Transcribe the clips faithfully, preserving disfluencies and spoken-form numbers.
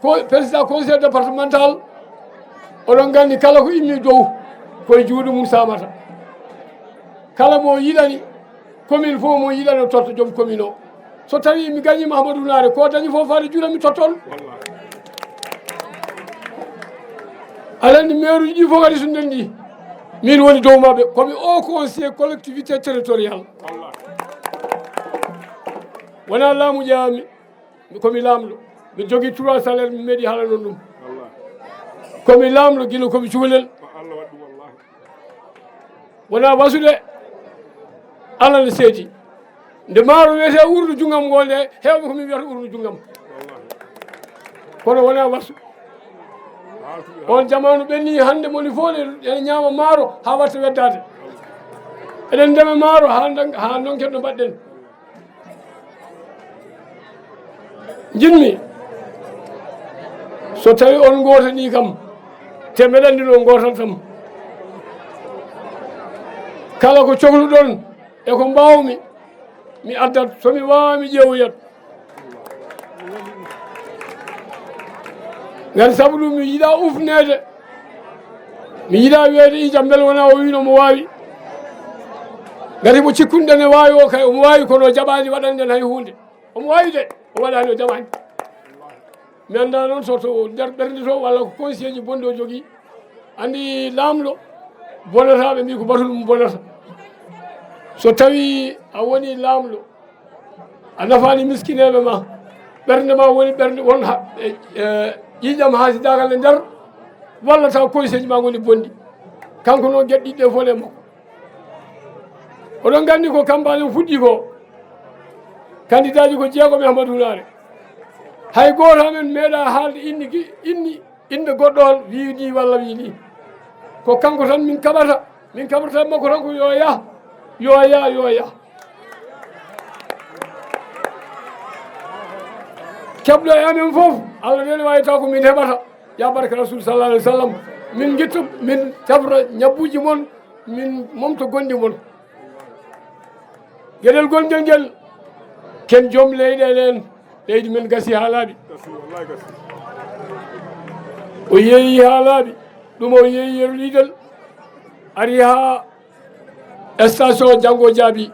Ko président conseil départemental, oɗon nganndi kala ko immi dow, koye juuɗe mum samata. Kala mo yiɗani, commune fof mo yiɗani o totta joom commune o. So tawi mi gañi Mahamadou Naare, ko dañi fof faade juuɗe mi totta on. Aɗa anndi maire uji ɗi fof kadi so ndenndi, min woni dow maɓɓe, komi o conseil collectivité territorial. Wona laamu ƴaami. Komi laamɗo, mi jogii trois salaire, mi meeɗi haalano ɗum. Komi laamɗo gila komi cukalel. Wona wasude, Allah ne seedi. Nde maaro wiyetee urdu junngam ngo nde, heewɓe ko min wiyata urdu junngam. Kono wona wasu. On jamaanu ɓenni hannde moni fof ene ñaama maaro haa watta weddaade. Eɗen ndema maaro haa ndon-, haa ndonken no mbaɗɗen. Njiɗmi, so tawi on ngootanii kam, te mbeɗa anndi no on ngootantam. Kala ko cohluɗon e ko mbaawmi, mi addat, so mi waawaa mi ƴeewoyat. Ngati sabu ɗum mi yiɗaa ufneede, mi yiɗaa wiyeede ijam mbele wonaa o wiino mo waawi. Ngati mo cikkunɗen e waawi o kay, omo waawi kono o jaɓaani waɗanɗen hay huunde. Omo waawi de, o waɗaani o jaɓaani. Mi anndaa noon so to nder ɓernde to walla ko conseil ji bonɗi o jogii. Anndi laamɗo bonata, ɓe mbii ko batul mum bonata. So tawi a woni laamɗo, a nafaani miskineeɓe ma, ɓernde ma woni ɓernde won ha-, e, e, ƴiiƴam haasidagal e nder, walla taw conseil ji ma ngoni bonɗi. Kanko noon geɗe ɗiɗi ɗe fof e makko. Oɗon nganndi ko campagne o fuɗɗi ko, candidat ji ko jeegom e Amadou Naare. Hay gooto amen meeɗa haalde inni gi-, inni, innde goɗɗo on wii ni walla wii ni. Ko kanko tan min kaɓata, min kaɓata makko tan ko yo yah, yo yah, yo yah. Keɓɗo e amen fof, Allah nene wawi taw ko min heɓata. Ya barka Rasul sallallahu alaihi wasallam. Min ngitta, min cafra ñabbuji mon, min momto gonɗi mon. Geɗel gonɗel ngel, ken joom leyɗele en, leydi men gasi haa laaɓi. O yeeyi haa laaɓi, ɗum o yeeyi yeru ɗiɗel, ari haa station janngo jaabi.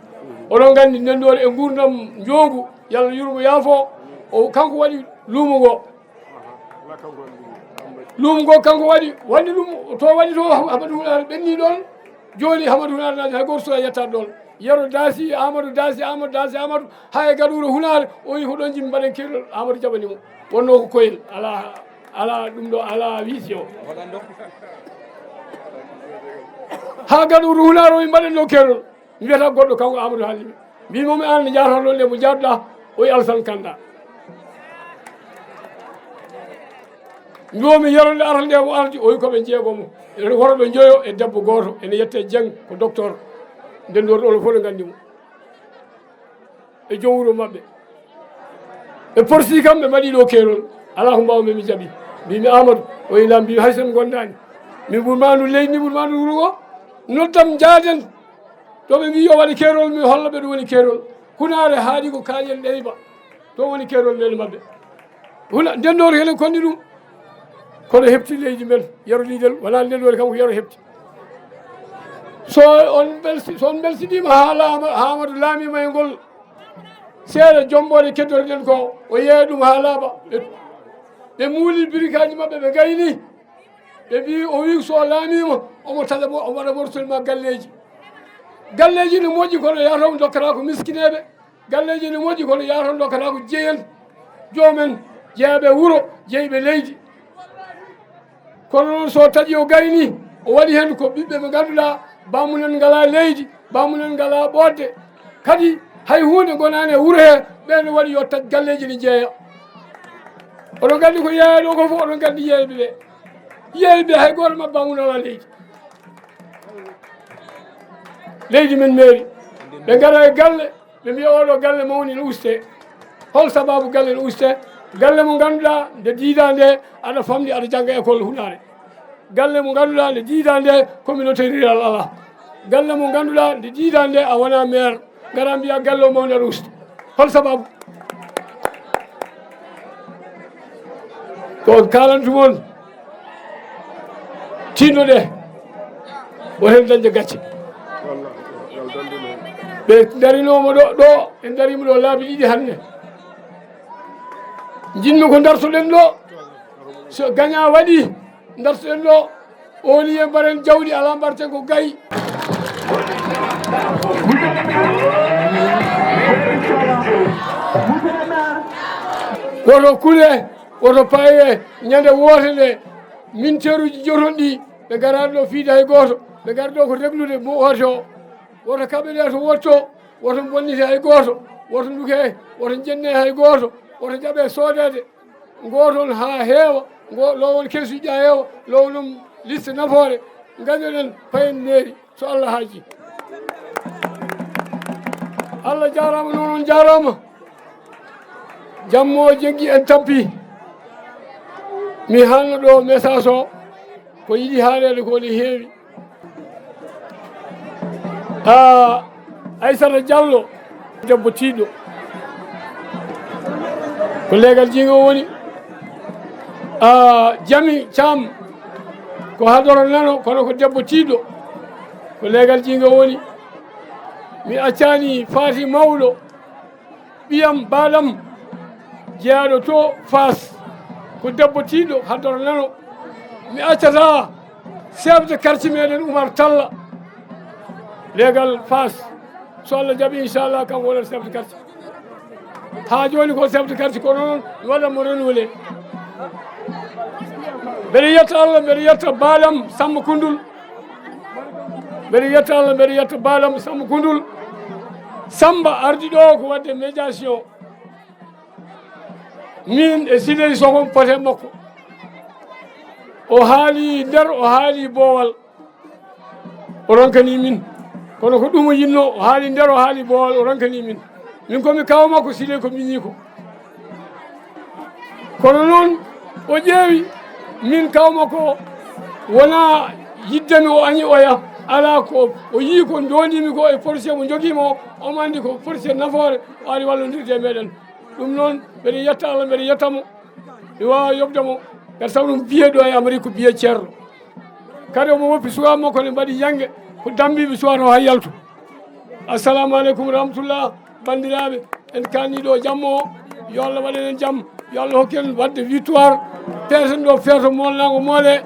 Oɗon nganndi nden ɗoon e nguurndam njoogu, Yalla yurmo yaafo, o kanko waɗi luumo ngo. Luumo ngo kanko waɗi, waɗi ɗum to waɗi to Amadou Hunaare ɓenni ɗoon. Jooni Amadou Hunaare naati hay gooto so a yettaade ɗoon. Yero Daasi Amadou, Daasi Amadou, Daasi Amadou, haa e Gaɗuuro Hunaare, o wi ko ɗoon jimmi mbaɗen keerol, Amadou jaɓani mo. Wonnoo ko koyel, alaa, alaa ɗum ɗo, alaa wiisi o. Haa Gaɗuuro Hunaare o wi mbaɗen ɗo keerol. Mi wiyata goɗɗo kanko Amadou haalni mi. Mbimi mo mi an ne jaarata ɗon nde mo jaarɗa, o wi Alassane Kanda. Mbiyomi Yero nde arata nde mo ardi, o wi ko ɓe jeegomo. Ene worɓe njoyo e debbo gooto, ene yette Dieng ko docteur. Nden ɗo ɗo fof ne nganndi mo. E joom wuro maɓɓe. Ɓe porsi kam, ɓe mbaɗi ɗo keerol. Alaa ko mbaawmi, mi jaɓi. Mbimi Amadou, o wi lan, mbimi hay sen ngondaani. Min ɓurma andu leydi ndi, ɓurma andu wuro ngo. Noddam njaaden. To ɓe mbii yo waɗe keerol, mi holla ɓe ɗum woni keerol. Hunaare haaɗi ko Kaaƴel Ɗeyba. To woni keerol leydi maɓɓe. Huna, Ndendoor hene konni ɗum. Kono heɓti leydi men, Yero Liidel, wonaa Ndendoor kam ko Yero heɓti. So on mbelsi-, so on mbelsidiima haa laama, haa Amadou laamiima e ngol seeɗa jomboore keddoreɗen ko, o yeeya ɗum haa laaɓa. Ɓe, ɓe muuli birikaaji maɓɓe, ɓe ngayni. Ɓe mbii, o wii so o laamiima, omo taƴa mo, omo waɗa morcellement galleeji. Galleeji ne moƴƴi, kono yahata o dokkata ko miskineeɓe. Galleeji ne moƴƴi, kono yahata o dokkata ko jeeyen, joomen, jeeyaɓe wuro, jeeyɓe leydi. Kono noon so taƴi o gayni, o waɗi heen ko ɓiɓɓe ɓe ngannduɗaa, baamunen ngalaa leydi, baamunen ngalaa ɓoodde. Kadi hay huunde gonaani e wuro he, ɓeen waɗi yo taƴ galleeji ne jeeya. Oɗon nganndi ko yeeya ɗo ko fof, oɗon nganndi yeeyɓe ɓe. Yeeyɓe hay gooto maɓɓe baamuno alaa leydi. Leydi men meeri. Ɓe ngara e galle, ɓe mbiya oɗo galle mawni no uste. Hol sababu galle no uste? Galle mo ngannduɗaa nde diida nde aɗa famɗi, aɗa jannga école Hunaare. Galle mo ngannduɗaa nde diida nde communauté rural alaa. Galle mo ngannduɗaa nde diida nde a wona maire. Ngara mbiya galle o mawni aɗa usta. Hol sababu? Ko on kaalantu mon, tinno ɗe, woten dañde gacce. Ɓe darinooma ɗo, ɗo, en dariima ɗo laabi ɗiɗi hannde. Njiɗmi ko dartoɗen ɗo, so gaña waɗi, dartoɗen ɗo, oliye mbaren jawdi, ala mbarten ko gayi. Woto kule, woto paye, ñande woote nde, minteeruuji joton ɗi, ɓe ngaraani ɗo fiide hay gooto, ɓe ngari ɗo ko reglude mo woote o. Woto kaɓe ɗe to wotto, woto bonnite hay gooto, woto nduke, woto jenne hay gooto, woto jaɓe soodeede. Ngoton haa heewa, ngo lowon kesuji haa heewa, lownon liste nafoore, ngañoɗen payen mairie, so Allah haaji. Allah jaaraama, noon on jaaraama. Jammo jeggi en tampi. Mi haalno ɗo message o, ko yiɗi haaleede ko ne heewi. Ah, Aissata Diallo, debbo tiiɗɗo. Ko leegal jiinga o woni. Ah, Jami Thiam, ko Hadoro Nano, kono ko debbo tiiɗɗo. Ko leegal jiinga o woni. Mi accaani Faati Mawɗo, ɓiyam, baaɗam, jeyaaɗo to Faas, ko debbo tiiɗɗo, Hadoro Nano. Mi accata chef de quartier meɗen Oumar Talla, leegal Faas. So Allah jaɓi, inchallah, kanko wonata chef de quartier. Haa jooni ko chef de quartier, kono noon mi waɗat mo renouvelé. Mbeɗa yetta Allah, mbeɗa yetta baaɗam Samba Kundul. Mbeɗa yetta Allah, mbeɗa yetta baaɗam Samba Kundul. Samba ardi ɗo ko waɗde médiation. Min e Siley Sohon pote makko. O haali nder, o haali boowal. O ronkani min. Kono ko ɗum o yiɗno, o haali nder, o haali boowal, o ronkani min. Min ko mi kaw makko, Siley ko miñi ko. Kono noon, o ƴeewi min kaw makko, wona yiddemi o añi oya. Ala ko o yii ko ndonimi ko e portier mo jogiimi o, omo anndi ko portier nafoore, o ari wallondirde e meɗen. Ɗum noon, mbeɗa yetta Allah, mbeɗa yetta mo. Mi waawa yoɓde mo, ngati sabu ɗum biye ɗo e Amérique ko biye ceerno. Kadi omo woppi suwaa makko ne mbaɗi yange, ko dambiiɓe suwaa to haa yaltu. Assalamu aleykum wa rahmatullah, banndiraaɓe, en kaani ɗo jammo o, yo Allah waɗan en jam, yo Allah hokku en waɗde victoire, peeten ɗo feeto moolnaango moole.